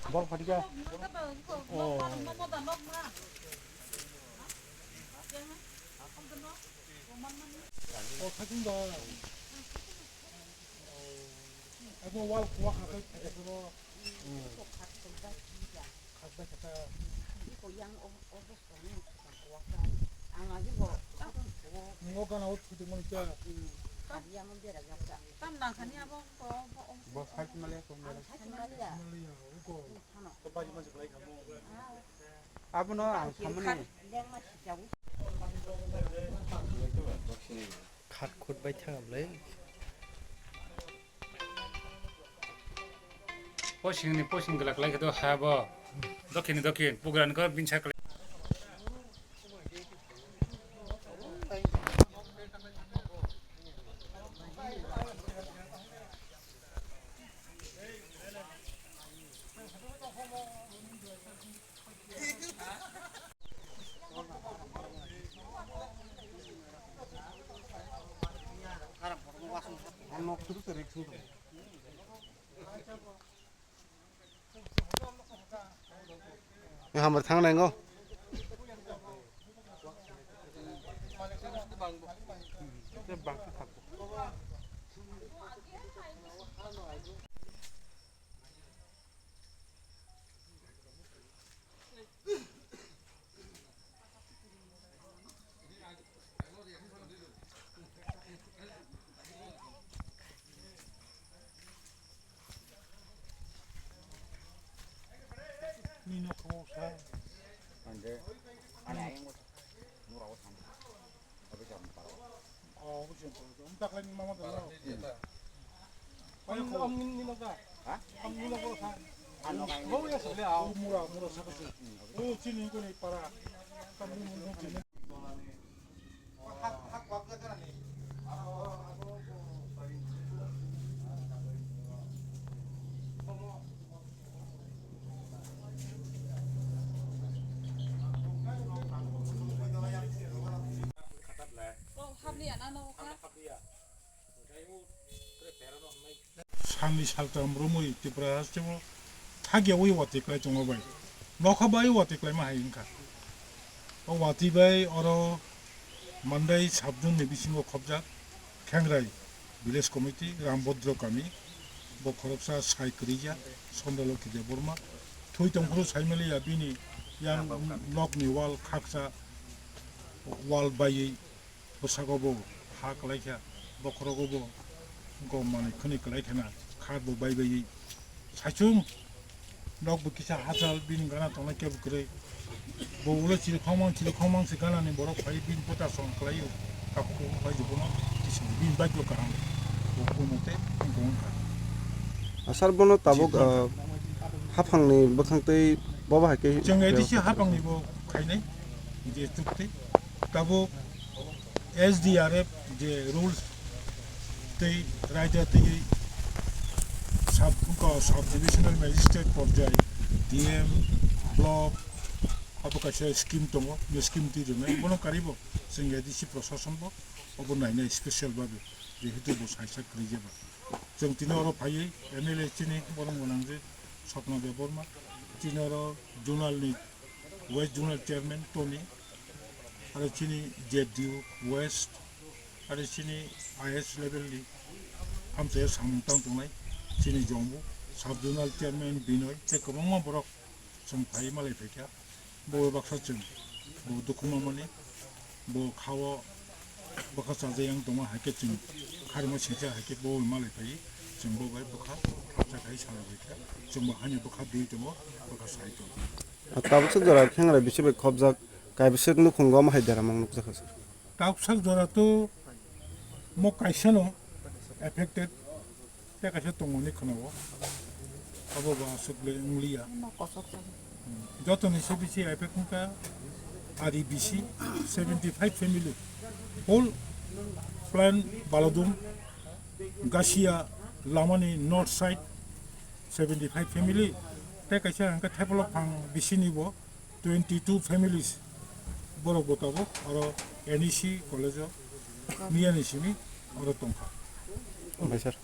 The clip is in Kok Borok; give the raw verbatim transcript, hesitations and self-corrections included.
Bol phatika. O khating ba. Abo wal kuwa khakai khakai kuro. Khakbai khakai. Ningo gana o thudimoni cha. Tam nang khani abo ko. Bo side male ko male. Maliya, uko. Abono ang samani. Khat khut bai thang amlai. Posing ni posing glak lai khe to ha bo. Dokhin ni dokhin, pugra ni ko binsa klai. Hamar thang nai ngo. Nino kamo sa. Ande, ane ayang mo, mura o sam. Abi jam paro. Oh, abi jam paro. Ang taklai ni mama dalo. Ang, ang nino ka? Ha? Ang nino ko sa. Ano ka? Bo ya sale aw. Mura, mura sa ko. Oh, chini ko ni para. Kamu mo chini. Salni saltam romwi Tripura hasteo thagyawi watwi klai tongo bai. Nokha bai watwi klaima hai wngkha. O watwi bai oro Mandai sub-zone ni bisingo khopjak Khengrai village committee, Rambodro kami, bo khoroksa sai kwrwija, Sondaloki Debbarma. Thwi tongphuru saimaliya bini yang nokni wall khaksa wall baiwi. Bwskango bo ha kwlai kha, bokhorogo bo gom manwi khwnwi kwlai khe na khat bo bai baiwi. Saichung nok bo kisa hachal bini gana tongnai kebo kwrwi. Bo ulo chirikhokmang chirikhokmang se gana ni borok phai bini pota song kwlai o. Takhuk bo phai jokono kisa bini bagyo kaham bo kuno tei wngkha. Asar bono tabuk, ah, haphang ni bwkhang tei bobo hai khe. Chwng A D C haphang ni bo khainai je chukti. Tabuk S D R F je rules tei raida tei sub, sub divisional magistrate porjai, D M, block, abo kaisa scheme tongo, be scheme twi rwnai. Bono karibo chwng A D C prosason bo obo nainai special babe, jehetu bo saisa kwrwi jeba. Chwng tini oro phaiwi M L A chini borom gwnang je Swapna Debbarma, chini oro zonal ni West Zonal Chairman Tony, aro chini Z D U West, aro chini I S level ni hamsaya samung tang tongnai, chini Jombu Sub Zonal Chairman Binoy tei kwbangma borok chwng phai malai phaikha. Bo baksa chwng bo dukhu mamani, bo khao bwkha chajak yang tongma hai khe chwng kharima singcha hai khe bo malai phai chwng bo bai bwkha khapsa khai sala bai kha chwng bo hani bwkha dui tongo bwkha sai tongo. Tabuksa jora Khengrai bisi bai khopjak kaibisa nukhungo omo hai deramang nukjakha sir. Tabuksa jora to mo kaisa no affected. Tei kaisa tongmani khwnao. Abo bo aswk le wngliya. Joto ni C B C effect wngkha R E B C seventy five family. Whole plan Baladum, Gasia, Lamani north side seventy five family. Tei kaisa hwnkhe Thepalok phang bisini bo twenty two families borok bo tabuk oro N E C college o miya ni simi oro tongkha. Bai sir.